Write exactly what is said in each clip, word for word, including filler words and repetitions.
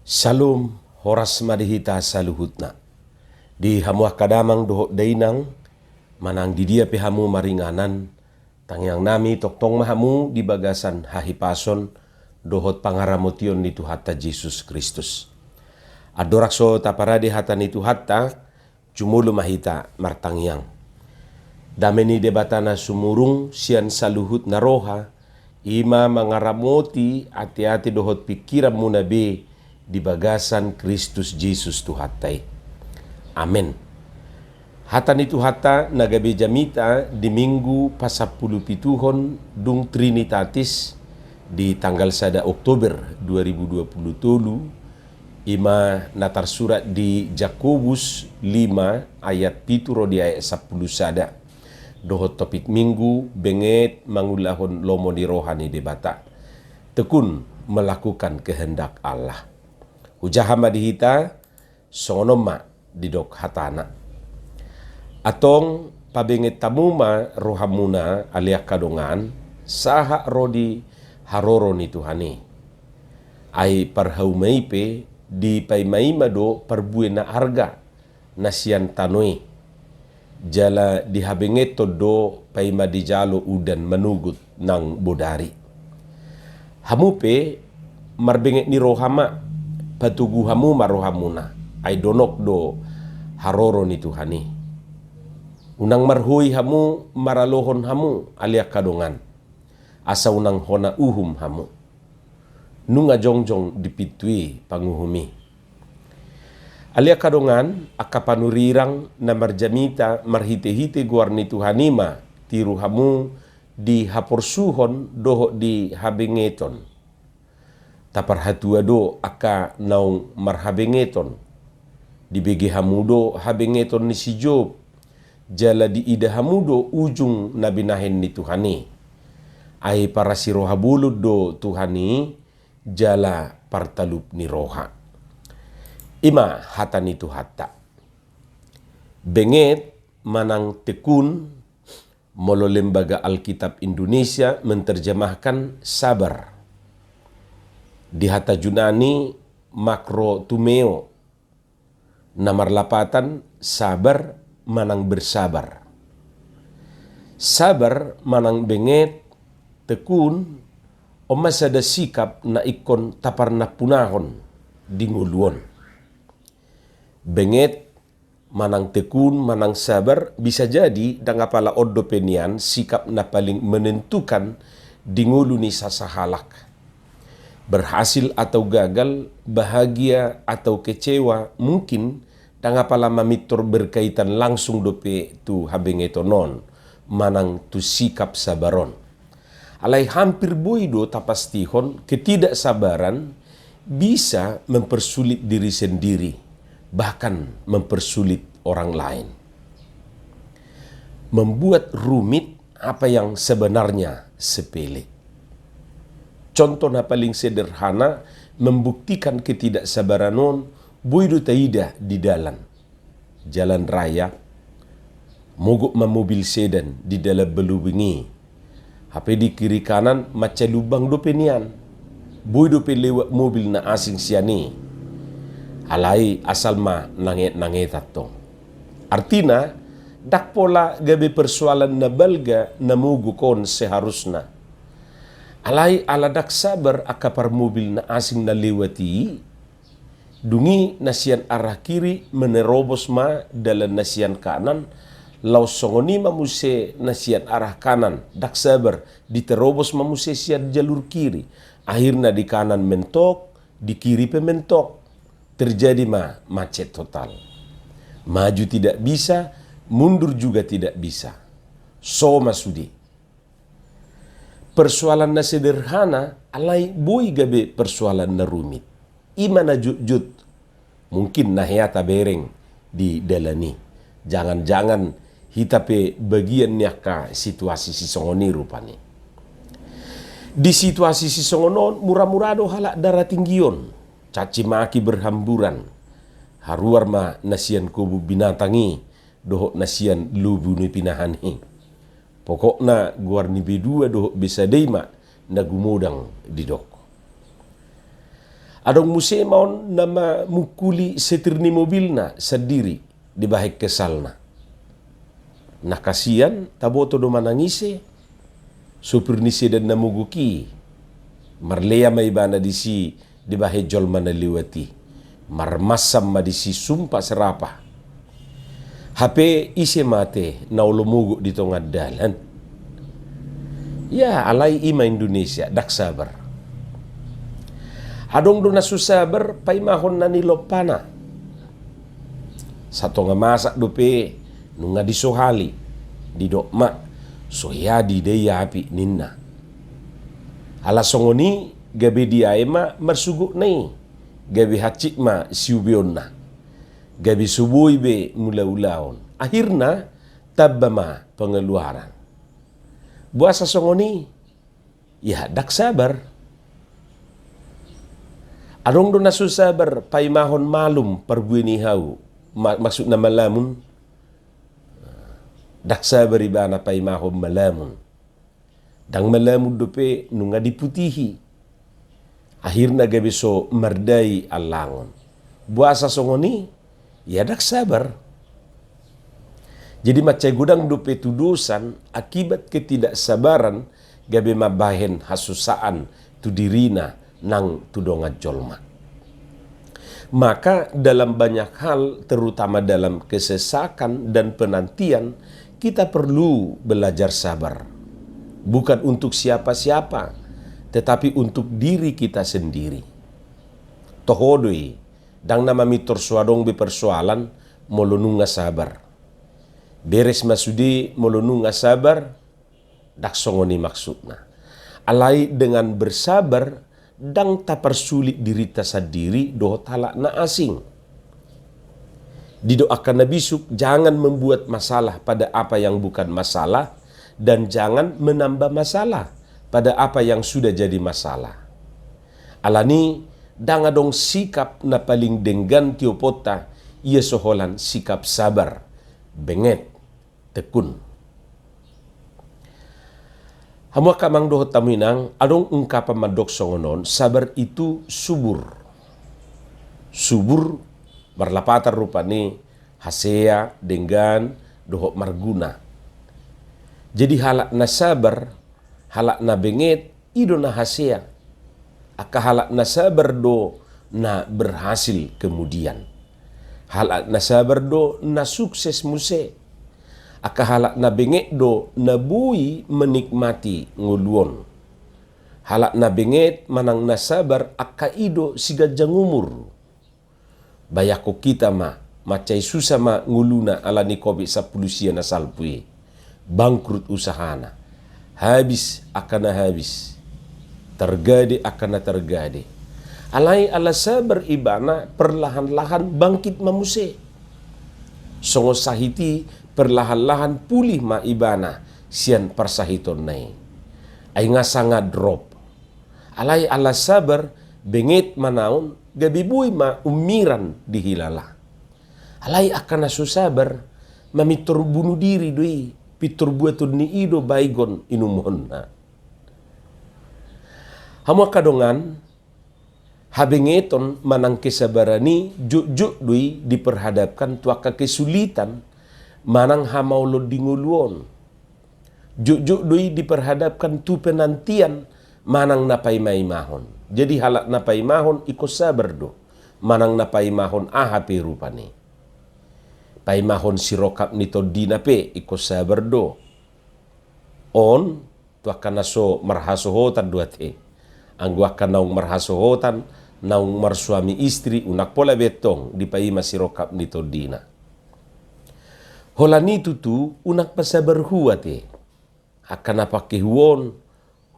Syalom, horas ma di hita saluhutna. Di hamu angka damang dohot dainang, manang di dia pe hamu maringanan, tangiang nami tongtong ma hamu di bagasan hahipason dohot pangaramotion ni Tuhanta Jesus Kristus. Andorang so taparade hata ni Tuhanta, jumolo ma hita martangiang. Dame ni Debata na sumurung sian saluhut na roha, i ma mangaramoti ateate dohot pingkiranmuna be di bagasan Kristus Jesus Tuhanta i. Amen. Hata ni Tuhanta na gabe jamita di Minggu pasampulu pituhon dung Trinitatis di tanggal sada Oktober dua ribu dua puluh tolu, i ma na tarsurat di Jakobus lima ayat pitu ro di ayat sampulu sada. Dohot topik Minggu, benget mangulahon lomo ni roha ni Debata. Tekun melakukan kehendak Allah. Hujaha ma di hita, songon on ma didok hatana. Antong pabenget hamu ma rohamuna ale angka dongan, sahat ro di haroro ni Tuhan i. Ai parhauma i pe dipaimaima do parbue na arga na sian tano i. Jala dihabengethon do paima dijalo udan manogot nang bodari. Hamu pe marbenget ni roha ma, patogu hamu ma rohamuna, ai donok do haroro ni Tuhan i. Unang marhoi hamu maralohon hamu ale angka dongan, asa unang hona uhum hamu. Nunga jongjong di pintu i panguhum i. Ale angka dongan, angka panurirang na marjamita marhitehite goar ni Tuhan i ma tiru hamu di haporsuhon dohot di habengeton. Taparhatua do angka naung marhabengeton. Dibege hamu do habengeton ni si Job, jala diida hamu do ujung na binahen ni Tuhan i. Ai parasi roha bolon do Tuhan i, jala partalup ni roha. I ma hata ni Tuhanta. Benget manang tekun, molo Lembaga Alkitab Indonesia menerjemahkan sabar. Di hata Junani, makrothumeo, na marlapatan sabar manang bersabar. Sabar manang benget, tekun, on ma sada sikap na ingkon taparnampunahon di ngolu on. Benget manang tekun manang sabar bisa jadi ndang apala on dope nian sikap na paling menentukan di ngolu ni sasahalak. Berhasil atau gagal, bahagia atau kecewa, mungkin ndang apala mamintor berkaitan langsung dope tu habengeton on manang tu sikap sabar on. Alai hampir boi do tapastihon ketidaksabaran bisa mempersulit diri sendiri, bahkan mempersulit orang lain. Membuat rumit apa yang sebenarnya sepele. Contoh na paling sederhana membuktikan ketidaksabaran on, boi do taida di dalan, jalan raya. Mogok ma mobil sedan di dalan balobeng i. Hape di kiri kanan mansai lumbang dope nian. Boi dope lewat mobil na asing sian i. Alai asal ma nanget-nangetan tong. Artina, ndang pola gabe persoalan na balga na mogok on seharusna. Alai ala ndang sabar angka parmobil na asing na lewat i, dung i na sian arah kiri menerobos ma dalan na sian kanan, laos songon i ma muse na sian arah kanan, ndang sabar, diterobos ma muse sian jalur kiri. Akhirna di kanan mentok, di kiri pe mentok. Terjadi ma macet total. Maju tidak bisa, mundur juga tidak bisa. So ma sude. Persoalan na sederhana, alai boi gabe persoalan na rumit. I ma na jotjot. Mungkin na hea tabereng di dalan i. Jangan-jangan hita pe bagian ni angka situasi sisongon i rupani. Di situasi sisongon on, mura-mura do halak darah tinggi on caci maki berhamburan. Haruar ma na sian kobun binatang i dohot na sian lobu ni pinahan i. Pokokna goar ni B dua dohot B sada i ma na gumodang didok. Adong muse ma on na mamungkuli setir ni mobilna sandiri dibahen kesalna. Na kasian, taboto do manang ise, sopir ni sedan na mogok i. Marlea ma ibana disi dibahen jolma na lewat i. Marmansam ma disi sumpa serapah. Hape ise mate na olo mogok di tonga dalan. Ya, alai i ma Indonesia, ndang sabar. Adong do na so sabar paimahon na nilompana. Satonga masak dope nunga disohali, didok ma, so hea didai api ninna. Ala songon i gabe diae ma marsugutna i, gabe hansit ma siubeonna. Gabe so boi be mulaulaon. Akhirna tamba ma pengeluaran. Boasa songon i? Ya, ndang sabar. Adong do na so sabar paimahon malum parbue ni hau, ma-, maksudna malamun. Ndang sabar ibana paimahon malamun. Ndang malamun dope nunga diputihi. Akhirna gabe so mardai allangon. Boasa songon i? Ya, ndang sabar. Jadi mansai godang dope tudosan akibat ketidaksabaran gabe mambahen hasusaan tu dirina nang tu dongan jolma. Maka dalam banyak hal, terutama dalam kesesakan dan penantian, kita perlu belajar sabar. Bukan untuk siapa-siapa, tetapi untuk diri kita sendiri. Toho do i, ndang na mamintor so adong be persoalan molo nunga sabar. Beres ma sude molo nunga sabar, ndang songon i maksudna. Alai dengan bersabar, ndang taparsulit dirita sandiri dohot halak na asing. Didok angka na bisuk, jangan membuat masalah pada apa yang bukan masalah, dan jangan menambah masalah pada apa yang sudah jadi masalah. Alani, ndang adong sikap na paling denggan tioponta, ia so holan sikap sabar, benget, tekun. Hamu angka amang dohot hamu inang, adong ungkapan mandok songon on, sabar itu subur. Subur marlapatan rupani hasea, denggan, dohot marguna. Jadi halak na sabar, halak na benget, i do na hasea. Angka halak na sabar do na berhasil kemudian. Halak na sabar do na sukses muse. Angka halak na benget do na boi menikmati ngolu on. Halak na benget manang na sabar angka i do siganjang umur. Bayangkon hita ma, mansai susa ma ngoluna ala ni covid sampulu sia na salpu i. Bangkrut usahana. Habis angka na habis. Targade angka na targade. Alai ala sabar ibana perlahan-lahan bangkit ma muse. Songon sahit i perlahan-lahan pulih ma ibana sian parsahitonna i. Ai nga sanga drop. Alai ala sabar, benget ma naon, gabe boi ma umiran dihilala. Alai angka na so sabar, mamintor bunuh diri do i, pintor buaton ni i do baygon inumhonna. Hamu angka dongan, habengeton manang kesabaran i jotjot do i diperhadapkan tu angka kesulitan manang hamaolon di ngolu on. Jotjot do i diperhadapkan tu penantian manang na paimaimahon. Jadi halak na paimahon ingkon sabar do, manang na paimahon aha pe rupani. Paimahon sirongkap ni tondina pe ingkon sabar do. On, tu angka na so marhasohotan do ate. Anggo angka naung marhasohotan, naung marsuami istri, unang pola be tong dipaima sirongkap ni tondina. Holan i tutu unang pasabarhu ate. Angka na pangkehuon,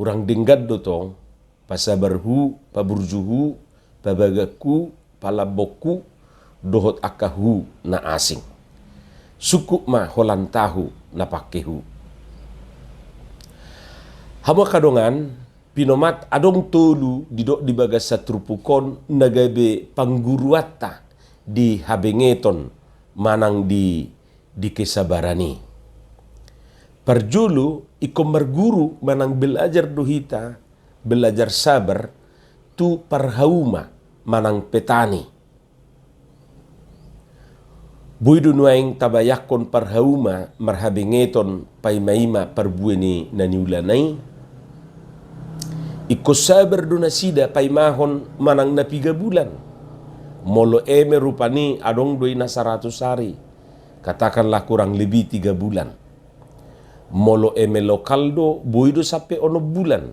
hurang denggan do tong, pasabarhu, paburjuhu, pabagakhu, palambokhu, dohot angka hu na asing. Sungkun ma holan tahu na pangkehu. Hamu angka dongan, pinomat adong tolu didok di bagasan turpuk on na gabe pangguruanta di habengeton manang di, di kesabaran i. Parjolo ingkon marguru manang belajar do hita, belajar sabar tu parhauma. manang petani. Boi do nuaeng tabayangkon parhauma marhabengeton paimaima parbue ni na niulana i. Ingkon sabar do nasida paimahon manang na piga bulan. Molo eme rupani adong do i na saratus ari, katakanlah kurang lebih tiga bulan. Molo eme lokal do, boi do sampe onom bulan.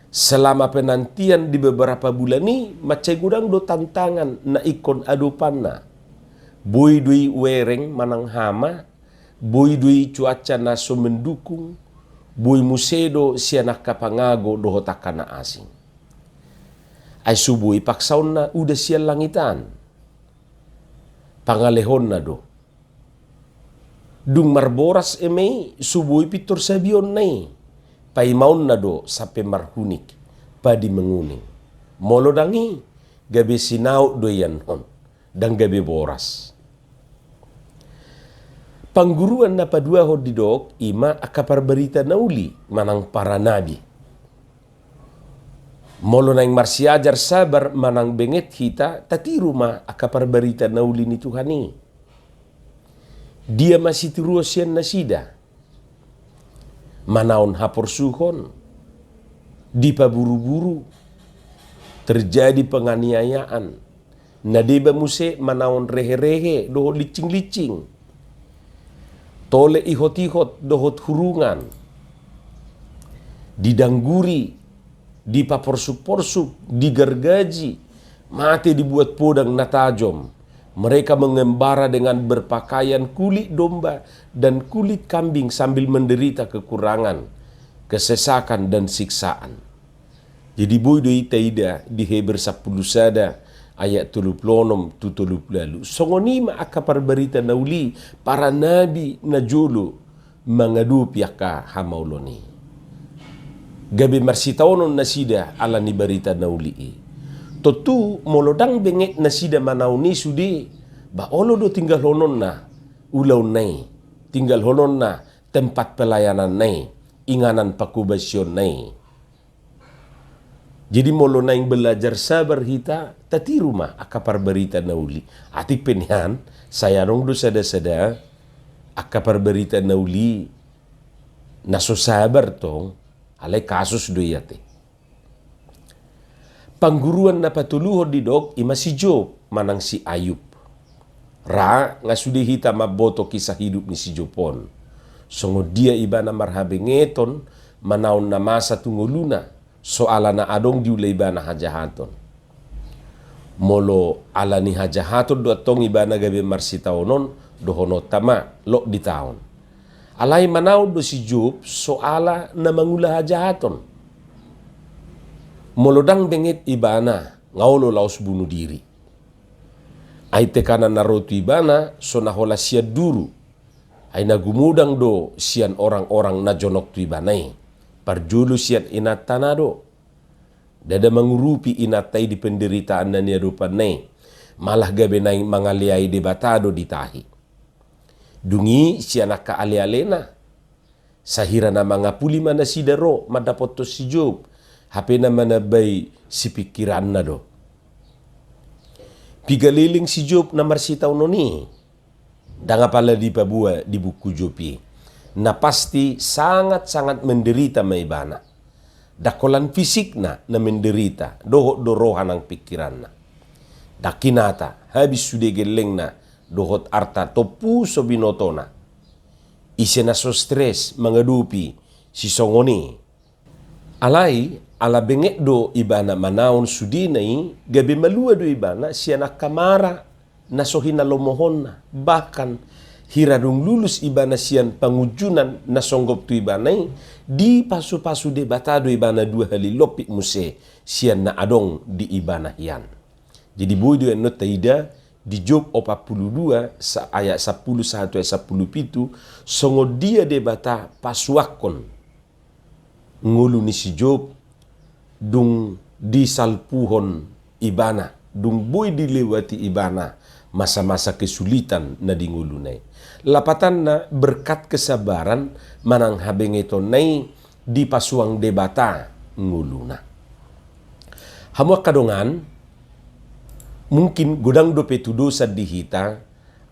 Selama penantian di beberapa bulan i, mansai godang do tantangan na ingkon adopanna. Boi do i wereng manang hama, boi do i cuaca na so mendukung, boi muse do sian angka pangago dohot angka na asing. Ai so boi paksaonna uda sian langit an. Pangalehonna do. Dung marboras eme i, so boi pintor sabionna i. Paimaonna do sampe marhunik, padi menguning. Molo ndang i, gabe sinaut do ianhon, ndang gabe boras. Pangguruan na paduahon didok, ima angka parbarita na uli, manang para nabi. Molo naeng marsiajar sabar manang benget hita, tatiru ma angka parbarita na uli ni Tuhan i. Dia ma sitiruon sian nasida? Manaon haporsuhon, dipaburu-buru, terjadi penganiayaan, na deba muse manaon rehe-rehe dohot lincing-lincing, tole ihot-ihot dohot hurungan, didangguri, dipaporsuk-porsuk, digargaji, mate dibuat podang na tajom. Mereka mengembara dengan berpakaian kulit domba dan kulit kambing sambil menderita kekurangan, kesesakan, dan siksaan. Jadi boi do i taida di Heber sampulu sada ayat tolu pulu onom tu tolu pulu ualu. Songon i ma angka parbarita na uli, para nabi na jolo mangadopi angka hamaolon i. Gabe marsitaonon nasida ala ni barita na uli i. Tontu molo ndang benget nasida manaon i sude, ba olo do tinggalhononna ulaonna i, tinggalhononna tempat pelayananna i, inganan pangkobasionna i. Jadi molo naeng belajar sabar hita, tatiru ma angka parbarita na uli. Atik pe nian, sai adong do sada-sada angka parbarita na uli na so sabar tong, alai kasus do i ate. Pangguruan na patoluhon didok, ima si Job manang si Ayub. Ra nga sude hita mamboto kisah hidup ni si Job on. Songon dia ibana marhabengeton manaon na masa tu ngoluna, soala na adong diula ibana hajahaton. Molo ala ni hajahaton do antong ibana gabe marsitaonon, dohononta ma, lok ditaon. Alai manaon do si Job soala na mangula hajahaton. Molo ndang benget ibana, nga olo laos bunuh diri. Ai tekanan na ro tu ibana, so na holan sian duru. Ai na gumodang do sian orang-orang na jonok tu ibana i. Parjolo sian inantana do. Ndada mangurupi inanta i di penderitaan na niadopanna i. Malah gabe naeng mangaleai Debata do di tahi. Dung i sian angka ale-alena. Sahira na mangapuli ma nasida ro mandapothon si Job, hape na manambai sipingkiranna do. Piga leleng si Job na marsitaonon i, ndang apala dipaboa di buku Job i. Na pasti sangat-sangat menderita ma ibana. Ndang holan fisikna na menderita, dohot do roha nang pingkiranna. Ndang hinata, habis sude gellengna, dohot arta tompu so binotona. Ise na so stres mangadopi sisongon i. Alai, ala benget do ibana manaon sudena i, gabe malua do ibana sian angka mara na so hinalomohonna. Bahkan, hira dung lulus ibana sian pangunjunan na songgop tu ibana i, dipasu-pasu Debata do ibana dua hali lompit muse sian na adong di ibana hian. Jadi boi do annon taida di Job opat pulu dua sa-, ayat sampulu sahat tu ayat sampulu pitu, songon dia Debata pasuangkon ngolu ni si Job dung disalpuhon ibana, dung boi dilewati ibana masa-masa kesulitan na di ngoluna i. Lapatanna berkat kesabaran manang habengetonna i dipasuang Debata ngoluna. Hamu angka dongan, Mungkin godang dope tudosan di hita,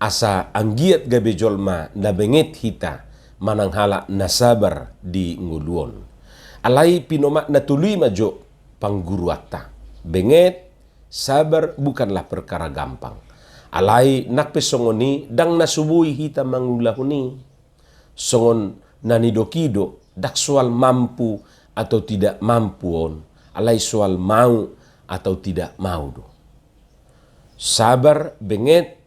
asa anggiat gabe jolma na benget hita manang halak na sabar di ngolu on. Alai pinomat na tolu i ma jo pangguruanta. Benget, sabar bukanlah perkara gampang. Alai nang pe songon i ndang na so boi hita mangulahon i. Songon na nidok i do, ndang soal mampu atau tidak mampu on, alai soal mau atau tidak mau do. Sabar, benget,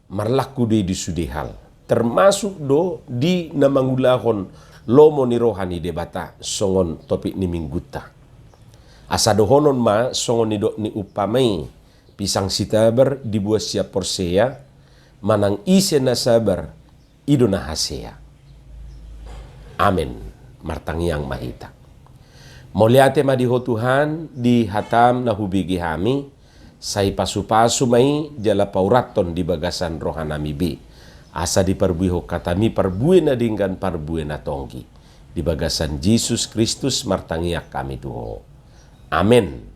marlaku do i di sude hal, termasuk do di na mangulahon lomo ni roha ni Debata songon topik ni minggunta. Asa dohonon ma songon nidok ni umpama i, pisang sitabar dibuat sian porsea, manang ise na sabar, i do na hasea. Amen. Martangiang ma hita. Mauliate ma di Ho Tuhan, di hataM na hubege hami, sai pasupasu ma i jala paurathon di bagasan rohanami be. Asa diparbuehon hataMi parbue na denggan, parbue na tonggi. Di bagasan Jesus Kristus martangiang hami tu Ho. Amen.